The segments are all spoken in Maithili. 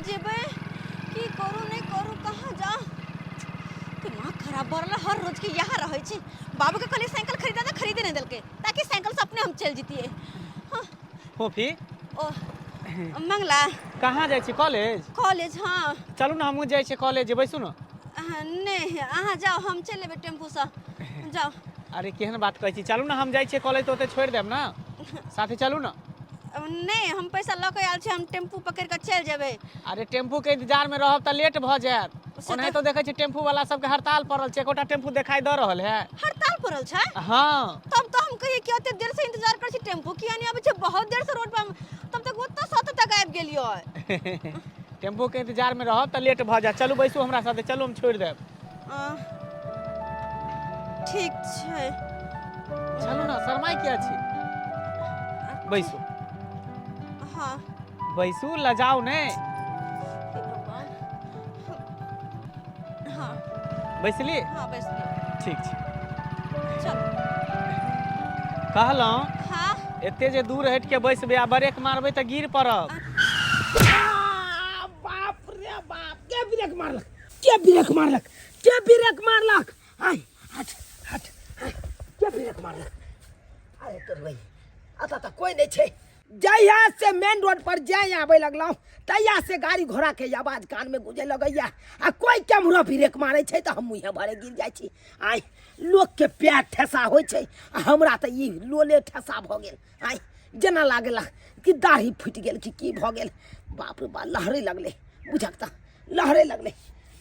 जेबै की करू नहि करू कहाँ जाउ दिमाग खराब भऽ रहल हर रोजके इएह रहै छै बाबूके कहलियै साइकिल खरीदे तऽ खरीदे नहि देलकै ताकि साइकिलसँ अपने हम चलि जैतियै हँ फोफी ओ मंगला कहाँ जाइ छी कॉलेज कॉलेज हँ चलू ने हमहूँ जाइ छी कॉलेज बैसू ने अहाँ नहि अहाँ जाउ हम चलि एबै टेम्पूसँ जाउ अरे केहन बात कहै छी चलू ने हम जाइ छियै कॉलेज तऽ ओतऽ छोड़ि देब ने साथे चलू ने नहि हम पैसा लऽ कऽ आयल छी हम टेम्पू पकड़ि कऽ चलि जेबै अरे टेम्पू के इंतजार में रहब तऽ लेट भऽ जायत से तऽ- ओनाहितो देखै छी टेम्पू वाला सबके हड़ताल पड़ल छै एकोटा टेम्पू देखाई दऽ रहल है हड़ताल पड़ल छै हाँ तब तऽ हम कहियै कि ओते देर से इंतजार करै छी टेम्पू किया नहि आबै छै बहुत देर से रोड पर तब तक ओतऽ से ओतऽ तक आबि गेलियै टेम्पू के इंतजार में रहब तऽ लेट भऽ जायत चलू बैसू हमरा साथे चलू हम छोड़ि देब ठीक छै चलू ने शरमाइ किया छी बैसू हाँ बैसू लजाउ नहि हे भगवान हाँ बैसली हाँ बैसली ठीक छै चल कहलहुँ हाँ एते जे दूर हटि के बैसबै आ ब्रेक मारबै तऽ गिर पड़ब आ, बाप रे बाप के ब्रेक मारलक के ब्रेक मारलक के ब्रेक मारलक आय हट हट आय, के ब्रेक मारलक अरे तोर भाई अतः तऽ कोई नहीं छै जहिया से मेन रोड पर जाय आबै लगलहुँ तहिया से गाड़ी घोड़ा के आवाज कान में गुजे लगैया आ कोई केम्हरो ब्रेक मारै छै तऽ हम मुँहे भरे गिर जाइ छी आय लोक के पैर ठेसा होइ छै आ हमरा तऽ ई लोले ठेसा भऽ गेल आय जेना लागला कि दाढ़ी फूटि गेल कि की भऽ गेल बाप रे बाप लहरै लगलै बुझक तऽ लहरै लगलै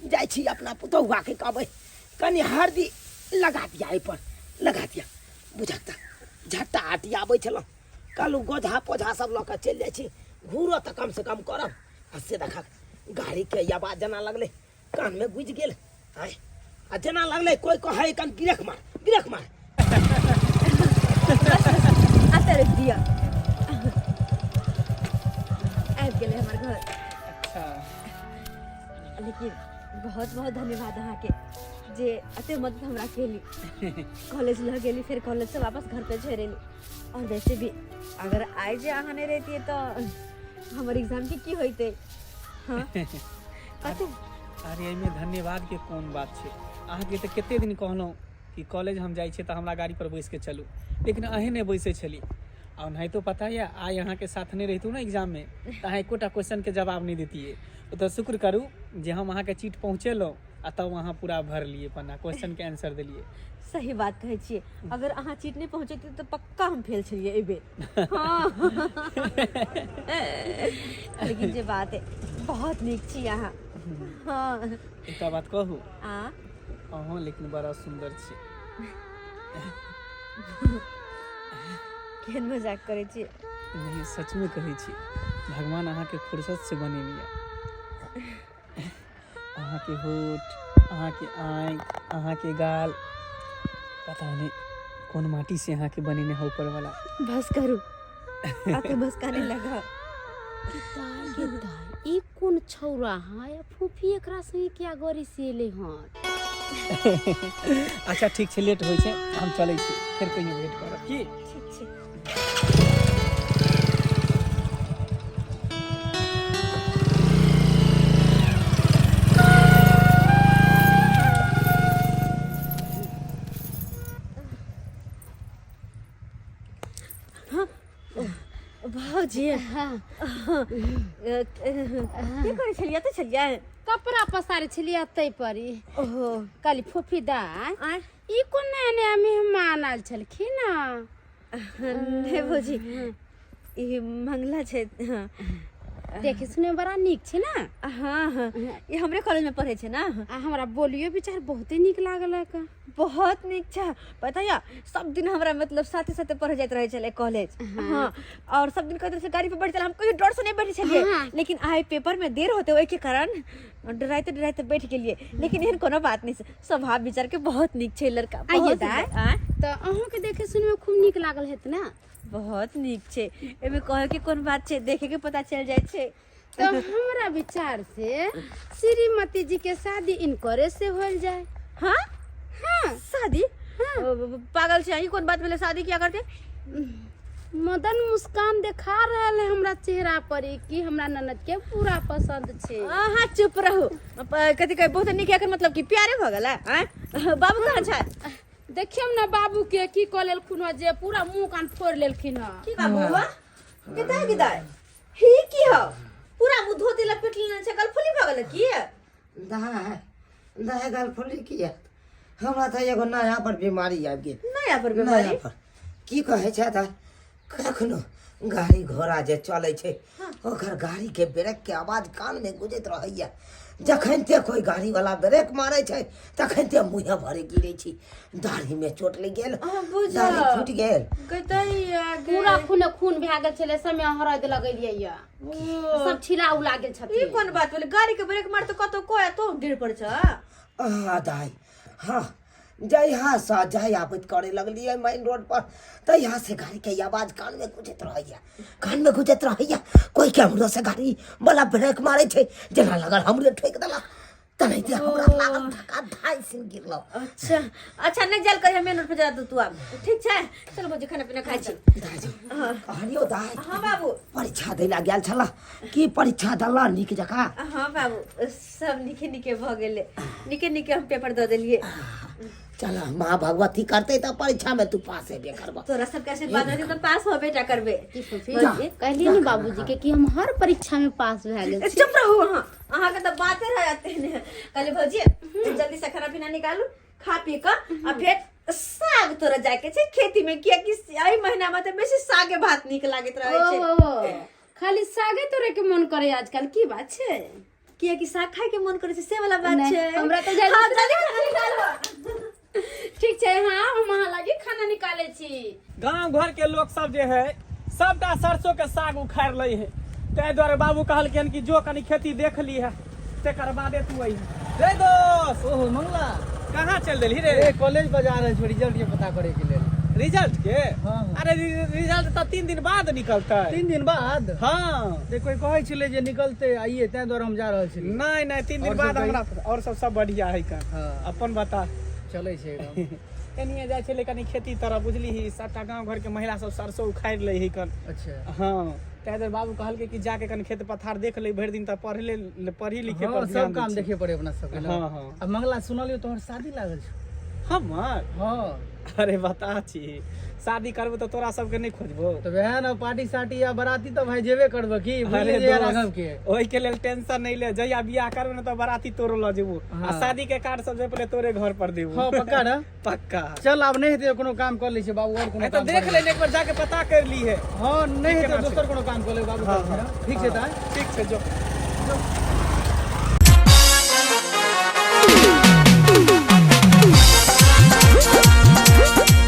जाइ छी अपना पुतहुआके कहबै कनि हरदी लगा दिया एहिपर लगा दिया बुझक तऽ झट्टा आटी आबै छलहुँ कहलहुँ गोझा पोझा सब लऽ कऽ चलि जाइ छी घूरो तऽ कमसँ कम करब आ से देखक गाड़ीके आवाज जेना लगलै कानमे गुजि गेल आँय आ जेना लगलै कोइ कहै कन ब्रेक मार ब्रेक मार आता रोकि दिअ आबि गेलै हमर घर अच्छा लेकिन बहुत बहुत धन्यवाद अहाँके जे एते मदद हमरा केली कॉलेज लऽ गेली फेर कॉलेज से वापस घर पे छोड़ि एली और वैसे भी अगर आइ जे अहाँ नहि रहितियै तऽ हमर एग्जाम के की होइतै हाँ कथी अरे एहिमे धन्यवाद के कोन बात छै अहाँके तऽ कते दिन कहलहुँ कि कॉलेज हम जाइ छियै तऽ हमरा गाड़ी पर बैस के चलू लेकिन अहीं नहि बैसै छली आ ओनाहितो पता यऽ आइ अहाँके साथ नहि रहितहुँ ने एग्जाममे तऽ अहाँ एकोटा क्वेश्चनके जवाब नहि दैतियै ओतऽ शुक्र करू जे हम अहाँके चीट पहुँचेलहुँ आ तब अहाँ पूरा भरलियै पन्ना क्वेश्चनके आंसर देलियै सही बात कहै छियै अगर अहाँ चीट नहि पहुँचैतियै तऽ पक्का हम फेल छलियै एहि बेर हाँ लेकिन जे बात है बहुत नीक छी अहाँ हाँ एकटा बात कहू आ अहूँ लेकिन बड़ा सुन्दर छी केहन मजाक करै छी नहि सचमे कहै छी भगवान अहाँके फुर्सत से बनेने यऽ अहाँके होठ अहाँके आँखि अहाँके गाल पता नहि कोन माटी से अहाँके बनेने है ऊपर वाला बस करू अते बस काने लगा दाई गे दाई ई कोन छौरा है फूफी एकरा संगे किया गरी से एलै हन अच्छा ठीक छै लेट होइ छै हम चलै छी फेर कहियो भेट करब की ठीक छै भौजी की करै छलियै एतऽ छलियै कपड़ा पसारे छलियै तै पर ई। ओहो कहली फूफी दाई आँय ई कोन नया नया मेहमान आयल छलखिन नहि भौजी ई मंगला छै हाँ देखे सुने में बड़ा नीक छै ने हाँ हाँ ई हमरे कॉलेज में पढ़े छै ना आ हमरा बोलियो विचार बहुते नीक लागलक बहुत नीक छै पता यऽ सब दिन हमरा मतलब साथे साथे पढ़े जाइत रहै छलै कॉलेज हाँ और सब दिन कहैत रहै छलै गाड़ी पर बैठ चल हम कहियो डर से नहीं बैठे छलियै हाँ। लेकिन आइ पेपर में देर होते ओहिके कारण डराइते डराइते बैठ गेलियै लेकिन एहन कोनो बात नहीं छै स्वभाव विचार के बहुत नीक छै लड़का आइए बहुत दाइ। सुन्दर। आँय? तऽ अहूँके देखे सुने में खूब नीक लागल हेत ने बहुत नीक छै एहिमे कहे के कोन बात छै देखे के पता चल जाइ छै तऽ हमरा विचार से श्रीमती जी के शादी इनकरे से होल जाए हाँ हाँ शादी हाँ। पागल छै ई कोन बात भेलै शादी किया करते मदन मुस्कान देखा रहल है हमरा चेहरा पर ई कि हमरा ननद के पूरा पसंद छै। अहाँ चुप रहू। कथी कहै, बहुत नीक, एकर मतलब कि प्यारे भऽ गेलै। आँय बाबू कहाँ छै? देखियौ ने बाबू के की कऽ लेलखुन हँ जे पूरा मुंह कान फोड़ि लेलखिन हँ। की बाबू कतऽ गिदाय ही की हो, पूरा मुंह धोती लपेट लेने छै, गलफुली भऽ गेलै की? दाय दाय, गलफुली किया? हमरा तऽ एगो नया पर बीमारी आबि गेल। नया पर बीमारी? नया पर की कहै छै दाय, कखनो गाड़ी घोड़ा जे चलै छै ओकर गाड़ी के ब्रेक के आवाज कान में गुजैत रहैया। जखन ते कोई गाड़ी वाला ब्रेक मारै छै तखन ते मुँहे भरे गिरै छी। दाढ़ी में चोट लागि गेल। अहाँ बुझल। दाढ़ी फूटि गेल। कतैया गे। पूरा खूने खून भए गेल छलै, समय हरद लगेलियै यऽ, सब छिला उला गेल ई छथिन। कोन बात भेलै? गाड़ी के ब्रेक मार तऽ कतौ कोया तो गिर पड़ छ। आ दाइ, हाँ, जहियासँ जाय आबैत करे लगलियै मेन रोड पर तहिया से गाड़ी के आवाज कान में गुजैत रहैया, कान में गुजैत रहैया। कोई केम्हरो से गाड़ी वाला ब्रेक मारै छै, जेना लगल हमरे ठोकि देलक, तेनाहिते हमरा लागल धक्का, धाइ सिन गिरलहुँ। अच्छा अच्छा, नहि जायल करिहे मेन रोड पर जा तू आब। ठीक छै, चल भौजी, खाना पीना खाइ छी। दाइ जी, कहलियौ दाइ। हाँ बाबू। परीक्षा दै लए गेल छलह की? परीक्षा देलह नीक जकाँ? हाँ बाबू, सब नीके नीके भऽ गेलै, नीके नीके हम पेपर दऽ देलियै। चल, माँ भगवती करतै तऽ परीक्षा में तू पास हेबे करबह। तोरा सबके आशीर्वाद रहतै तऽ पास होबे टा करबै। की फूफी, कहलियै ने बाबूजी के कि हम हर परीक्षा में पास भए गेल छी। चुप रहू अहाँ, अहाँके तऽ बाते रहते ने। कहली भौजी, जल्दी से खाना पीना निकालू, खा पी कऽ आ फेर साग तोरा जाके छै खेती में, कियाकि एहि महीना में तऽ बेसी सागे भात नीक लागैत रहै छै। ओहो, खाली सागे तोड़े के मन करे आजकल, की बात छै? कियाकि साग खाय के मन करे छै से वाला बात नहि, छै। हमरा तऽ जाइ- हाँ, जल्दी खाना निकालू। ठीक छै, हाँ, हम अहाँ लागी खाना निकाले छी। गांव घर के लोग सब जे है सबटा सरसों के साग उखाड़ लै है, ताहि दुआरे बाबू कहलखिन कि जो कनी खेती देख ली है तकर बादे तू अइहे। रे दोस्त। ओहो मंगला। कहाँ चल देलही रे? ए कॉलेज बजा रहल छौ रिजल्ट के पता करे के लेल। रिजल्ट के? हाँ। अरे रिजल्ट तऽ 3 दिन बाद निकलतै। 3 दिन बाद? हाँ। ते कोई कहै छलै जे निकलतै आइए, ताहि दुआरे हम जा रहल छलियै। नहीं नहीं, 3 दिन और सब बाद कही? हमरा और सब सब बढ़िया है का। हाँ। अपन बता। चलै छै एकदम। एनिए जाइ छलै कनी खेती तरफ, बुझलिही, सबटा गाँव घर के महिला सब सरसों उखाड़ि लै है कन। अच्छा। हाँ, ताहि दुआरे बाबू कहलकै कि जाके कनी खेत पथार देख ले, भरि दिन तऽ पढ़ले पढ़ी लिखे हाँ, पर सब ध्यान काम दै छी। देखे पड़े अपना सबके ने। हाँ, हाँ। आ मंगला, सुनलियौ तोहर शादी लागल छौ। हमर? हाँ। अरे बता छी, शादी करबो तऽ तोरा सबके नहि खोजबो? तऽ वएह ने, पार्टी सार्टी या बराती तऽ भाई जेबे करबो की अरे बुझलियै जे दोस्त, राघव के। ओहि के लेल टेंशन नहीं ले, जहिया बियाह करबो ने तऽ बराती तोरो लऽ जेबो आ हाँ। शादी के कार्ड सब जे पहिले तोरे घर पर देबो। हाँ, पक्का ने? पक्का। चल, आब नहि हेतै कोनो काम कऽ लै छै बाबू, और कोनो तऽ काम देख कऽ ले, एक बार जाके पता कर ली है। हाँ, नहि हेतै केना छै? दोसर कोनो काम कऽ लेबै बाबू। हाँ, कहलखिन हाँ। हँ। ठीक छै तऽ? ठीक छै, जो।